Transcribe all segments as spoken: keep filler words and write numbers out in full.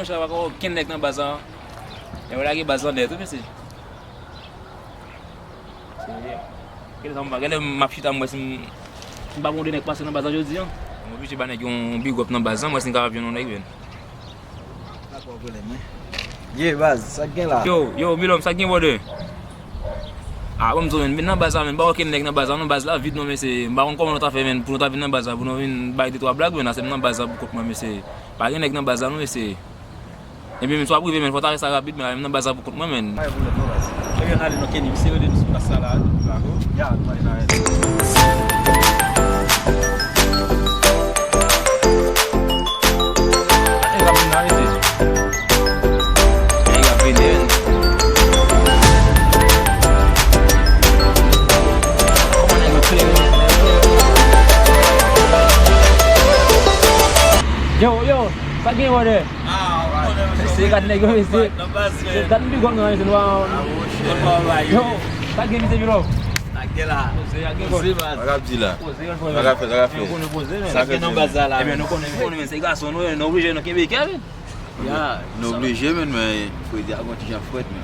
Sa pa gen okenn nèg nan baz la. Nèg yo lage baz la nèt wi mesye. Gade sa m pa, gade m ap chita m wè si m, m pa gon de nèg pase nan baz la jodi a. M oblije ba nèg yon big up nan baz la, m wè si m kapab jwenn yon nèg menn. Dakò, pwoblèm, wi. Ye, baz, sa k gen la? Yo, yo, Milòm, sa k gen, brother? Ah, bon, m di w, menn, menn nan baz la, menn, pa okenn nèg nan baz la, non, baz la vid, non, mesye. M pa konn kòman nou ta fè, menn, pou nou ta vin nan baz la, pou nou vin bay de twa blag, menn, se m nan baz la pou kont mwen, mesye. Pa gen nèg nan baz la, non, mesye. Ebyen, menn, swa prive, menn, fò ta fè sa rapid, menn, menn nan baz la pou kont mwen, menn. Pa gen pwoblèm, non, baz. Ebyen, n ale, non, Kenny, misye rele nou sou plas sa la, Drago. Ya, nou ale, n ale. Nèg ap vin la, mesye. Nèg ap vin, menn. Kòman nèg yo klere, mesye? Yo, yo, sa gen, brother? Ah, ou konnen, mesye, se gad nèg yo, mesye. Se gad m pi gòm nan, mesye, nou pa. Yo, sa gen, mesye Milo? Sa gen la. Poze, a gen kòd. Sa k ap di la? Poze, sa k ap fèt, sa k ap fèt? Yo, konnen poze, men. Sa gen nan baz la, la. Ebyen, nou konnen, nou konnen, men se gason nou, nou oblije, nou kenbe kè, men. Ya, nou oblije, men, men fredi a gon ti jan frèt, men.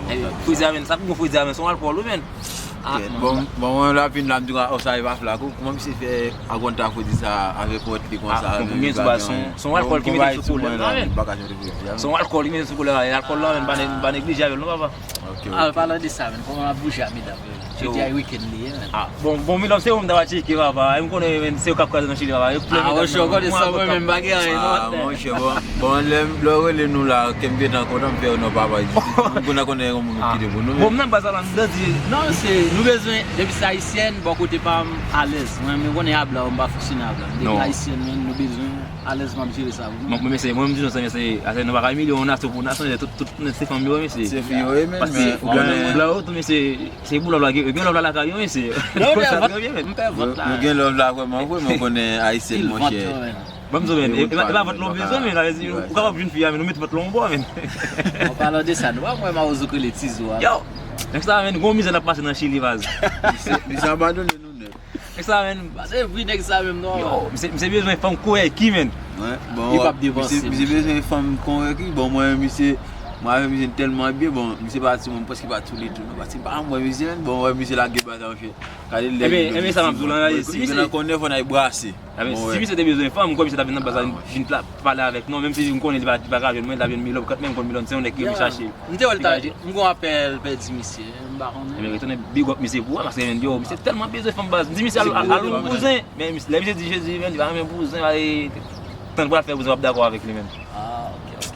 Fredi a, men, sa pou gon fredi a, men, se yon alkòl, wi, men. Ah, bon, bon, mwen la vin la, m di, oh, sa e pa flak, kòman misye fè agonta fredi sa avèk wòt li konsa, ah, konprann byen, se yon alkòl ki mete sou kolè la, men. Se yon alkòl ki mete sou kolè la, e alkòl la, men, pa ne-, pa neglije avè l, non, papa. Ok, ah, ok. Palan de sa, men, kòman w ap bouje ak medam yo? Jodi a e wikenn li ye, men. Ah, bon, bon, Milòm, se ou m ta va tcheke, papa. E m konnen, men, se yo k ap kraze nan Chili, papa. Yo plen medam nan. Ah, monchè, ou konnen sa, mwen menm, pa gen anyen, non. Ah, monchè, bon, bon, lè, lè w rele nou la, kè m gentan kontan, m fè w non, papa. M konnen, konnen yon moun ki te pou nou, men. Bon, m nan baz la, m dandi. Non, se, nou bezwen, depi se ayisyèn, bò kote pa m, alèz. Mwen, mwen konnen a blan, m pa fonksyone a blan. Depi ayisyèn, men, nou bezwen. Alèz, m ap jere sa pou nou. Mwen, mwen, mesye, mwen, m di nou sa, mesye, atè, nou pa ka imilye yon nasyon pou nasyon, tout, tout nèt se fanm yo, mesye. Se fi yo ye, men, paske blan yo tou, mesye, se pou lòv la, gen lòv la lakay yo, mesye. Non, m pè vant, m pè vant la. Nou gen lòv la vrèman vre, men w konnen ayisyèn, monchè. Ban m di w, men, e pa vant la w bezwen, men, sa vle di, ou kapab jwenn fi a, men, ou met vant la yon bò, men. An palan de sa, nou pa wè mawozo k rele Tizo a? Yo, nèg sa, men, gon mizè n ap pase nan Chili, baz. Misye, misye abandone nou nèt. Nèg sa, men. Pa se vre nèg sa menm, non. Yo, misye, misye bezwen fanm konvèki, men. Wi, bon, misye, misye bezwen fanm konvèki. Bon, mwen, misye, mwen avèk misye n tèlman byen, bon, misye pati, mwen prèske pa tou li tou, non, paske m pa janm wè misye, men, bon, wè misye lage baz la, monchè. Gade lè li, ebyen, sa m ap di w la, si misye nan konnen, fò n al brase. Ebyen, si misye te bezwen fanm, m kwè misye t ap vin nan baz la, vin pale avèk nou, menm si m konnen li pa, li pa ka jwenn mwen, li t ap jwenn Milòm, kant menm konn Milòm, se yon nèg ki renmen chache. M te wè l ta, m gon apèl pèdi misye, m pa konnen. Ebyen, retounen big up misye pou ou, paske, men, yo, misye tèlman bezwen fanm baz. M di misye al, al, al yon bouzen, men misye, lè misye di Jezi, men, li pa renmen bouzen, pa, e, tann pou al fè bouzen, w ap dakò avèk li, men. Ah, ok, ok.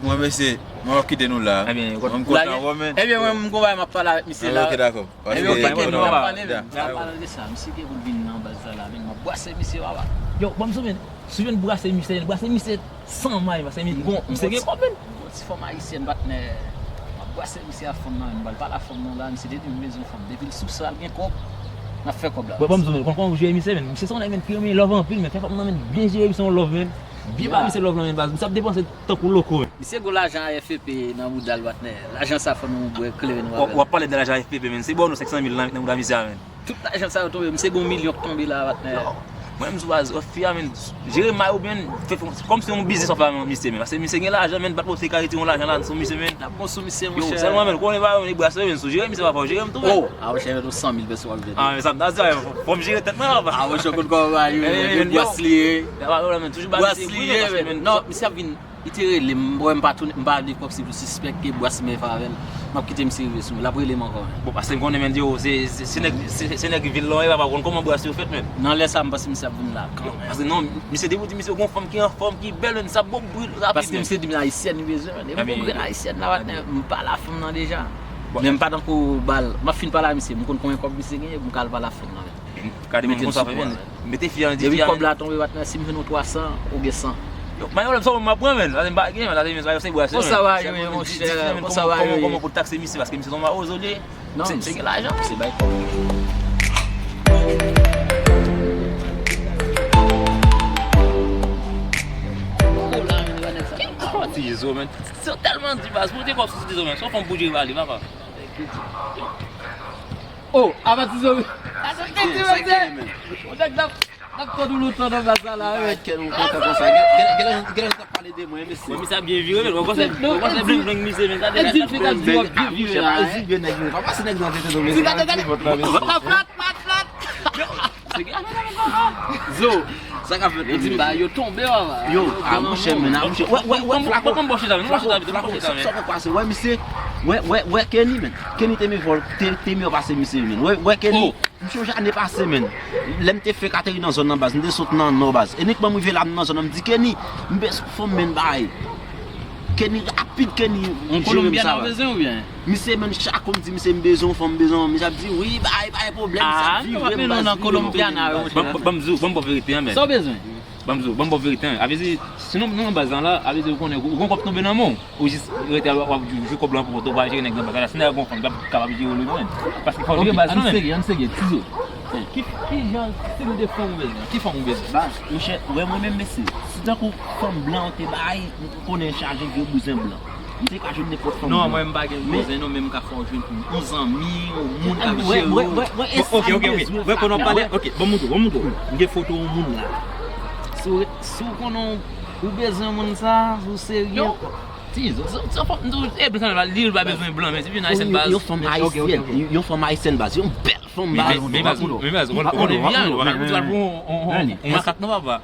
Mwen, mesye, mwen ap kite nou la. Ebyen, mwen, m kontan wè w, men. Ebyen, mwen, m gon bagay m ap pale avèk misye la. Ok, dakò. Ebyen, ok, ok, nou ap pale, men. An palan de sa, misye gen pou l vin nan baz la, la, men, m ap brase misye, papa. Yo, ban m sou, men. Si w jwenn brase misye, brase misye san may, paske misye gen kòb, men. Gon ti fanm ayisyèn, patnè. M ap brase misye a fanm nan, men m pral pale a fanm nan la, misye te di m bezwen fanm. Depi l sou sa, l gen kòb, n ap fè kòb la. Bon, ban m di w, men, konn kòman pou jere misye, men. Misye se yon nèg, men, ki renmen love anpil, men. Fè fanm nan, men, byen jere misye yon love, men. Byen ba misye love lan, men, baz. Misye ap depanse tankou louko, men. Misye gon lajan A F P P nan bouda l, patnè. Lajan sa fò nou bwè kleren nou avè l. W ap pale de lajan A F P P, men. Se bò nou senk san mil nan, nan bouda misye a, men. Tout lajan sa yo tonbe, misye gon milyon k tonbe la, patnè. Yo, mwen, m sou baz, fi a, men, jere may ou byen, fè, fè, kòmsi yon biznis w ap fè avè misye, men. Paske misye gen lajan, men, bat pou se ka retire yon lajan la sou misye, men. N ap bon sou misye, monchè. Yo, sèlman, men, konnen pa, men, li brase, men, si w jere misye, pa fò w jere m tou, men. Oh, a, monchè, men, yon san mil pèso w ap jere. Ah, men, sa m ta di, fò, fò m jere tèt mwen, papa. Ah, monchè, w konn kòman bagay yo, men, bras li ye. Bras li ye, men. Non, misye ap vin Li te rele m, m wè m pa tounen, m pa vle kòmsi pou sispèk ke bras m fè avè l. M ap kite misye rive sou mwen. L ap rele m ankò, men. Bon, paske m konnen, men, yo, se, se, se nèg, se, se nèg vil la, e papa konn kòman bras yo fèt, men. Nan lè sa, m panse misye ap vin la kanmenm. Paske non, misye depi w di misye gon fanm ki anfòm, ki bèl, men sa bon bril rapid, men. Paske misye di m ayisyèn li bezwen, men. E m gon grenn ayisyèn la, patnè, m pale a fanm nan deja. Men m pa tankou ba l. M ap fin pale a misye, m konn konbyen kòb misye genyen, pou m ka al pale a fanm nan, men. Gade moun konsa fè, men. Mete fi an, di fi an. Depi kòb la tonbe, patnè, si m jwenn yon twa san, ou gen san. Yo, mayo, m sa m ap pran, men. Sa se m pa gen, men. Sa se, men, sa se bwase, men. Konsa va yo ye, monchè. Konsa va yo ye. Kòman pou takse misye, paske misye se yon mawozo li ye. Non, misye gen lajan. Misye bay kòb. Ti Izo, men. Se tèlman di baz, pou te kòb sou Ti Izo, men. Se yon fanm pou jere pale, papa. Oh, apa Ti Izo. Apa Ti Izo, men. Ou nèg la. N ap tann ou lontan nan baz la, wi. Kè nou kontan konsa. Gen, gen, gen, gen lè nou t ap pale de mwen, mesye. Mwen, misye ap byen vire, men. Mwen panse, mwen panse blengblenng misye, men sa te. E di l fè, t ap di w ap byen vire la, wi. Di byen nèg yo. Papa, si nèg nan tete nou, mesye, nan ti vòt la, mesye. Plat, plat, plat. Yo, se ki afè sa, papa? Zo, sa k ap fèt, e di m ba yo tonbe, papa. Yo, a, monchè, men, a, monchè. Wè, wè, wè, flako. Flako, flako, sa, sa k ap pase? Wè, misye, wè, wè, wè, Kenny, men. Kenny te miyò, te, te miyò pase misye, men. Wè, wè, Kenny. M sonje ane pase, menn. Lè m te fenk ateri nan zòn nan baz, m te sot nan nò baz. E nikman m rive la, m nan zòn nan, m di, Kenny, m bezwen fanm, menn, bay. Kenny rapid, Kenny, m jere m sa, baz. Misye, menn, chak kou m di misye m bezwen yon fanm, m bezwen yon fanm, misye ap di, wi, bay, bay pwoblèm, misye ap vire m, baz, vire m, vire m, baz. Ban m, ban m di w, ban m ba w verite a, menn. Sa w bezwen? Ban m di w, ban m ba w verite a. A vle di, si nou, nou nan baz lan la, a vle di, ou konnen, ou gon kòb tonbe nan men w. Ou jis rete w ap, w ap jwe, jwe kòb lan pou kont ou, pa jere nèg nan baz la. Si nèg la gon fanm, li p ap kapab jere w li non, menn. Paske fanm jere baz la non, menn. Ann serye, ann serye, Tizo. Ki, ki jan stil de fanm ou bezwen? Ki fanm ou bezwen? Baz, monchè, wè mwen menm mesye, si tankou fanm blan ou te bay, m konnen chaje vye bouzen blan. M te ka jwenn nenpòt fanm blan. Non, mwen m pa gen bouzen non, men m ka fè w jwenn yon zanmi, yon moun k ap jere w. Wè, wè, wè, wè, e sa m bezwen. Wè, konnen w pale, ok, ban m montre w, ban m montre w. M gen foto yon moun la. Si w, si w konnen w bezwen moun sa, si w serye. Ti, zo, zo, zo, fò m di w, e, blan sa, li, li pa bezwen blan, men se vin ayisyen baz. Yon fanm ayisyèn, yon fanm ayisyèn baz, yon bèl fanm baz. Men, men baz, men baz, ou konn, ou konn, ou konn, ou konn, ou konn, ou makak non, papa.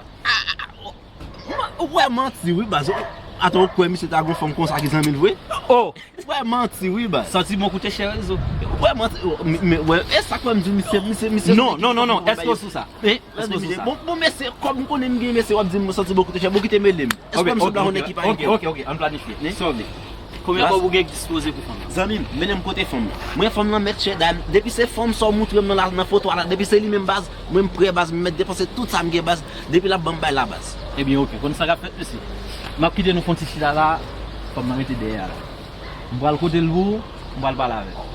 Ou wè manti, wi, baz. Atan, ou kwè misye ta gon fanm konsa ki zanmi l vre? Oh! Ou wè manti, wi, baz. Santi bon koute chè, zo. Ou wè manti, men, men, wè, e sa k fè m di w, misye, misye, misye. Non, non, non, non, èske w sou sa? Èske w sou sa? Bon, bon, mesye, kòm m konnen m gen mesye, w ap di m santi bon koute chè, bon, kite mele m. Èske m sanble yon nèg ki pa gen kè? Ok, ok, ok, ann planifye. Sa w vle? Konbyen kòb ou gen dispoze pou fanm nan? Zanmi m, mennen m kote fanm nan. Mwen, fanm nan mèt chè, dam. Depi se fanm sa w moutre m nan la, nan foto a la, depi se li menm baz, mwen m prè baz, m mèt depanse tout sa m gen baz, depi l ap ban m bay la baz. Ebyen, ok, konn sa k ap fèt, mesye. M ap kite nou fè yon ti chita la, fanm nan rete dèyè a la. M pral kote l pou ou, m pral pale avè l.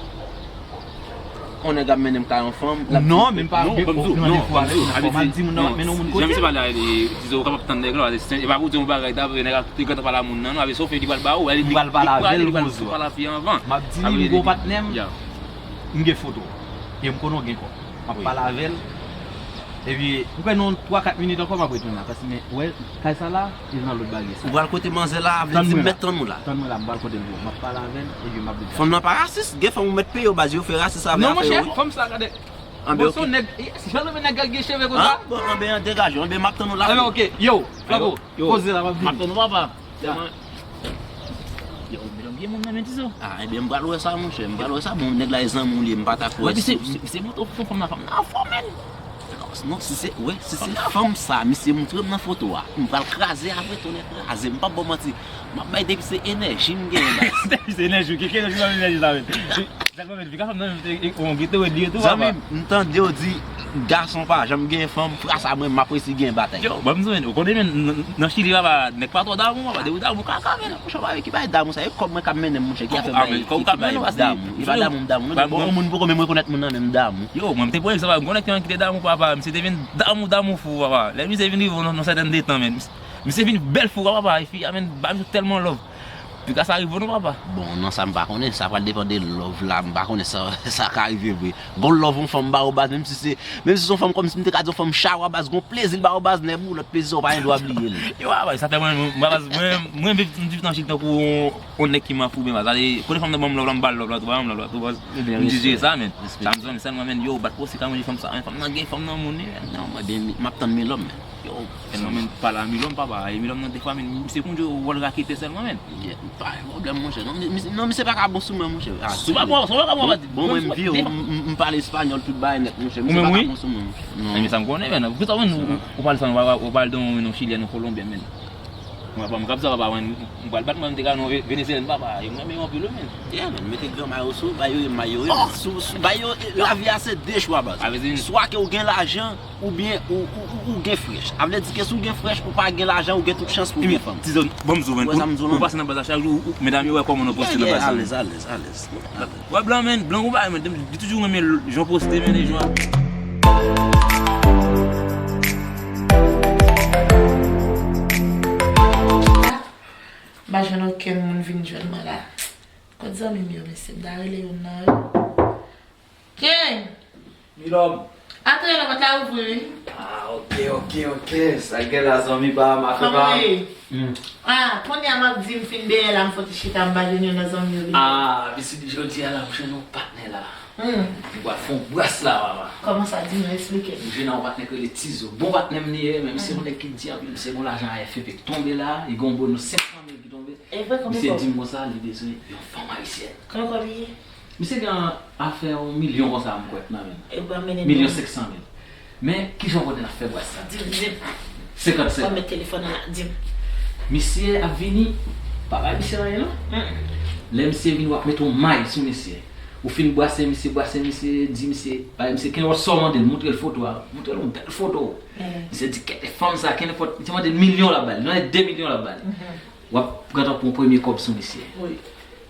On nèg ap mennen m kay yon fanm, l ap di. Non, men m pa gen okenn randevou avèk li. Fò m al di moun nan m ap mennen w moun kote. Jan misye pale a, li di ou kapab tann nèg la, e pa pou di yon bagay, ta vle nèg la te gentan pale a moun nan, non, avè sa w fè, li pral ba ou, li pral pale avè l, li pral pale a fi an avan. M ap di li, m gon patnè m, m gen foto. E m konnen w gen kòb. M ap pale avè l. Epi, m kwè nan twa kat minit ankò, m ap retounen la. Paske, men, wè, kay sa la, e nan lòt bagay sa. Ou pral kote manzè la, vle di m mèt tann ou la. Tann mwen la, m pral kote l pou ou. M ap pale avè l, epi m ap vin. Fanm nan pa rasis, gen fanm ou mèt peye yo, baz, yo fè rasis avè afè yo, wi. Non, monchè, fanm sa, gade. Bon, se yon nèg, e, si jan renmen nèg k gen cheve konsa. Bon, anben, degaje w, anben, m ap tann ou la. Anben, ok, yo, Flako, poze la, m ap vini. M ap tann ou, papa. Yo, medam, gen moun nan men Tizo. Ah, ebyen, m pral wè sa, monchè. M pral wè sa. Bon, nèg la e zanmi w li ye, m pa ta kwè. Wè, misye, misye, misye montre w foto fanm nan, fanm nan anfòm, menn. Non, non, si se, wè, si se fanm sa, misye montre m nan foto a, m pral kraze avè tonnè kraze. M p ap ba w manti. M ap bay depi se enèji m genyen, baz. Depi se enèji, ki, ki enèji sa, enèji sa, menn? Sèlman, men, fi ka fanm nan, men, e, e, on gete wè li tou, papa. Zanmi m, m tande w di gason pa janm gen fanm, frasa mwen, m ap resi gen batay. Yo, ban m di w, men, ou konnen, men, nan, nan Chili, papa, nèg pa twò damou, papa, depi w damou, kaka, men, monchè, papa, ki bay damou sa, e kòb mwen k ap mennen m, monchè, ki afè bay, ki, ki bay damou. E pa damou, m damou, non, bon, yon moun poko menm rekonèt moun nan, men m damou. Yo, mwen, m te pran egzanp, mwen, yon nèg ki te damou, papa, misye te vin damou, damou fou, papa. Lè misye vin rive nan, nan sètèn de tan, men, misye vin bèl fou, papa, e fi a, men, ba misye tèlman love. Piga sa rive w non, papa. Bon, nan sa m pa konnen, sa pral depann de love la, m pa konnen sa, sa ka rive vre. Gon love yon fanm ba ou baz, menm si se, menm si se yon fanm kòmsi m te ka di yon fanm chawa baz, gon plezi l ba ou baz, nèg ou lòt plezi sa ou pa gen dwa bliye l. Yo, papa, sa fè mwen, mwen, baz, mwen, mwen viv, m viv nan Chili tankou yon, yon nèg ki manfouben baz. Ale, kote fanm nan ban m love la, m ba l love la tou, ba m love la tou, baz. M di sa, men. Sa m di, men, sèlman, men, yo, bat pwosè ka manje fanm sa, men, fanm nan gen fanm nan moun, wi, men. Non, mwen byen, m ap tann Milòm, men. Yo, men mwen menm pale a Milòm, papa. E Milòm nan defwa, men misye konn jwe wòl raketè sèlman, men. Yeah, pa gen pwoblèm, monchè. Non, mi-, mi-, non, misye pa ka bon sou mwen, monchè. Ah, sou pa bon, sou pa bon, bon, mwen m vye, m, m, m pale espanyòl, tout bagay nèt, monchè. Misye pa ka bon sou mwen, monchè. Non. Men sa m konnen, men. Poukisa, men, ou, ou pale sa, ou pale de yon, yon chilyèn, yon kolonbyèn, men. Mwen pa m kab sa, papa, mwen, m pral bat, mwen, m te ka non ve-, venezyèn, papa. E mwen, men anpil, men. Yeah, men, mete gran mayo sou, ba yo, mayo, sou, sou, ba yo, lavi a se de chwa, baz. Swa ke ou gen lajan, oubyen ou, ou, ou, ou gen frèch. A vle di ke si w gen frèch, ou pa gen lajan, ou gen tout chans pou w gen fanm. Tizon, ban m di w, men, ou, ou pase nan baz la chak jou, ou, medam yo wè kòman nou poste nan baz la. Alèz, alèz, alèz. Wè blan, men, blan ou bay, men, li toujou renmen jan w poste, men, e jan. M pa jwenn okenn moun vin jwenn mwen la. Kot zanmi m yo, mesye? M ta rele youn nan yo. Ken! Milòm. Antre nan pòt la ouvri wi. Ah, ok, ok, ok. Sa k gen la, zanmi pa m, afè pa m. Kòman w ye? Ah, kounye a m ap di m fin dèyè la, m fouti chita, m pa jwenn youn nan zanmi yo vini. Ah, epi si jodi a la, m jwenn yon patnè la. Hmm. M pral fè yon bras la, mama. Kòman sa? Di m, eksplike m. M jwenn yon patnè ki rele Tizo. Bon patnè m li ye, men misye yon nèg ki di anpil, misye gon lajan A F P ki tonbe la, li gon bonus senk san mil ki tonbe. E vre, konbyen kòb? Misye di m konsa, li bezwen yon fanm ayisyèn. Konbyen kòb li ye? Misye gen afè yon milyon konsa, m kwè, nan men l. E w pral mennen milyon senk san mil. Men, kijan w konnen l ap fè bras sa? Di m, di m. Senkant senkant. Mwen met telefòn nan la, di m. Misye ap vini, pa bay misye anyen non. Lè misye vini, w ap mete yon may sou misye. Ou fin brase misye, brase misye, di misye, bay misye, kenpòt sa w mande l, montre l foto a, montre l yon bèl foto. Misye di, kèt fanm sa, kenpòt, misye mande l milyon l ap ba l, nan de milyon l ap ba l. W ap gentan pran premye kòb sou misye.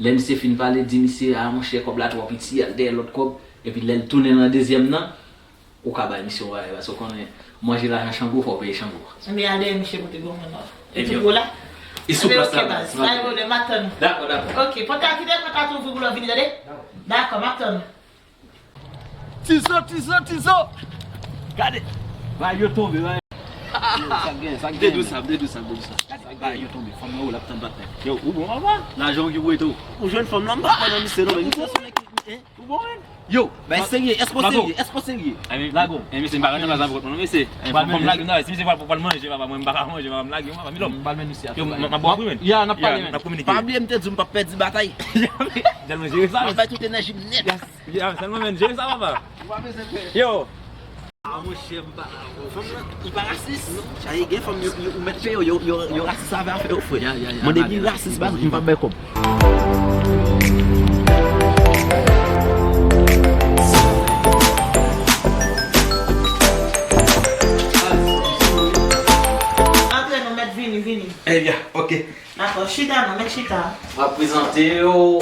Lè misye fin pale, di misye, a monchè, kòb la twò piti, al dèyè lòt kòb. Epi lè l tounen nan dezyèm nan, ou ka bay misye yon bagay, paske w konnen, manje lajan Chango, fò w peye Chango. Men al dèyè misye kote gwo moun nan. Li tou gwo la? Li sou plas la, baz. Pa gen pwoblèm, m ap tann ou. Dakò, dakò. Ok, pòt la kite, pòt la tou ouvri pou lè w vini, tande? Dakò, m ap tann ou. Tizo, Tizo, Tizo! Gade! Bagay yo tonbe, bagay. Yo, sa k gen, sa k gen? Vde dous sa, vde dous sa, vde dous sa. Bagay yo tonbe, fanm nan ou l ap tann patnè. Yo, ou bon, papa? Lajan w ki pou ete w. Ou jwenn fanm nan, m pa kwè nan misye non, men misye se yon nèg ki, hein? Ou bon, menn? Yo, bay serye, èske w serye? Èske w serye? Lago. Eh, misye, m pa rantre nan zafè kont mwen non, mesye. Fanm lage m nan, si misye pral, pral manje, papa, mwen, m pa ka manje, papa, m lage, papa, milòm. M pral mennen misye. Yo, m ap bon wi, menn. Ya, n ap pale, menn. N ap kominike. Pa bliye m te di w m p ap pèdi batay. Tèlman jere sa, menn. M ap bay tout enèji m nèt. Ya, sèlman, menn, jere sa, papa. Ou pa bezwen pè. Yo. Ah, monchè, m pa la, bro. Fanm nan, li pa rasis. Sa ye gen fanm yo, yo, ou mèt peye yo, yo, yo, yo rasis avè afè yo, frè. Ya, ya, ya. Mande li rasis, baz, m p ap bay kòb. Antre, nou mèt vini, vini. Ebyen, ok. Dakò, chita non, mèt chita. M ap prezante yo.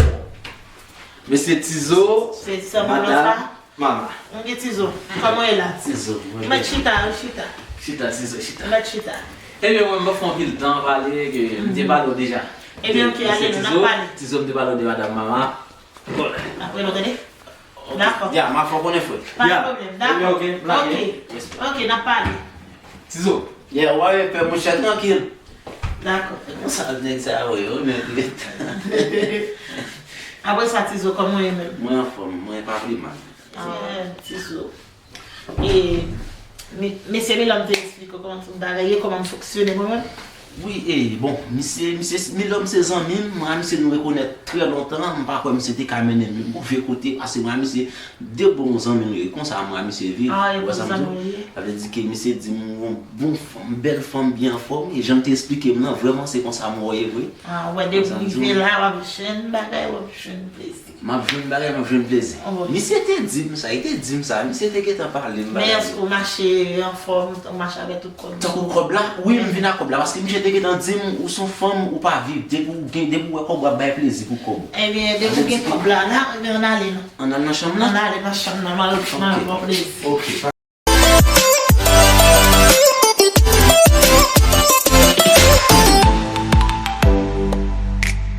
Mesye Tizo, se, se madanm, mama. Mwen gen Tizo. Kòman w ye la? Tizo, mwen gen. Mèt chita, wi, chita. Chita, Tizo, chita. Mèt chita. Ebyen, mwen, m pa fè anpil tan pale, ke m te pale w deja. Ebyen, ok, ale, nou, n ap pale. Tizo, m te pale w de madanm, mama. Bon. Apre, nou tande? Dakò. Ya, m ap fè w konnen, frè. Pa gen pwoblèm, dakò. Ebyen, ok, m lage. Ok, ok, n ap pale. Tizo. Yeah, w a repè, monchè, trankil. Dakò. Konsa nèg sa yo, yo, men ret. Apre sa, Tizo, kòman w ye menm? Mwen anfòm, mwen pa pi mal. Ah, Tizo. E, mi-, mesye Milòm te eksplike w kòman tout bagay ye, kòman m fonksyone mwen menm? Wi, e, bon, misye, misye, Milòm se zanmi m, mwen ak misye nou rekonèt trè lontan, m pa kwè misye te ka mennen m yon move kote, paske mwen ak misye de bon zanmi nou ye, konsa mwen ak misye viv. Ah, e bon zanmi w ye. Sa vle di ke misye di m yon bon fanm, bèl fanm, byen anfòm, e jan l te eksplike m nan, vrèman se konsa m wè w ye vre. Ah, wè, depi w rive la, w ap jwenn bagay, w ap jwenn plezi. M ap jwenn bagay, m ap jwenn plezi. Misye te di m sa, li te di m sa, misye te gentan pale m bagay yo. Men èske w mache anfòm, w mache avèk tout kòb? Tankou kòb la, wi, m vin ak kòb la, paske misye te gentan di m, ou se yon fanm, ou pa viv, depi w gen, depi w wè kòb, w ap bay plezi pou kòb. Ebyen, depi w gen kòb la, la, ebyen, ann ale non. Ann al nan chanm nan? Ann ale nan chanm nan, m al, m al pran plezi. Ok.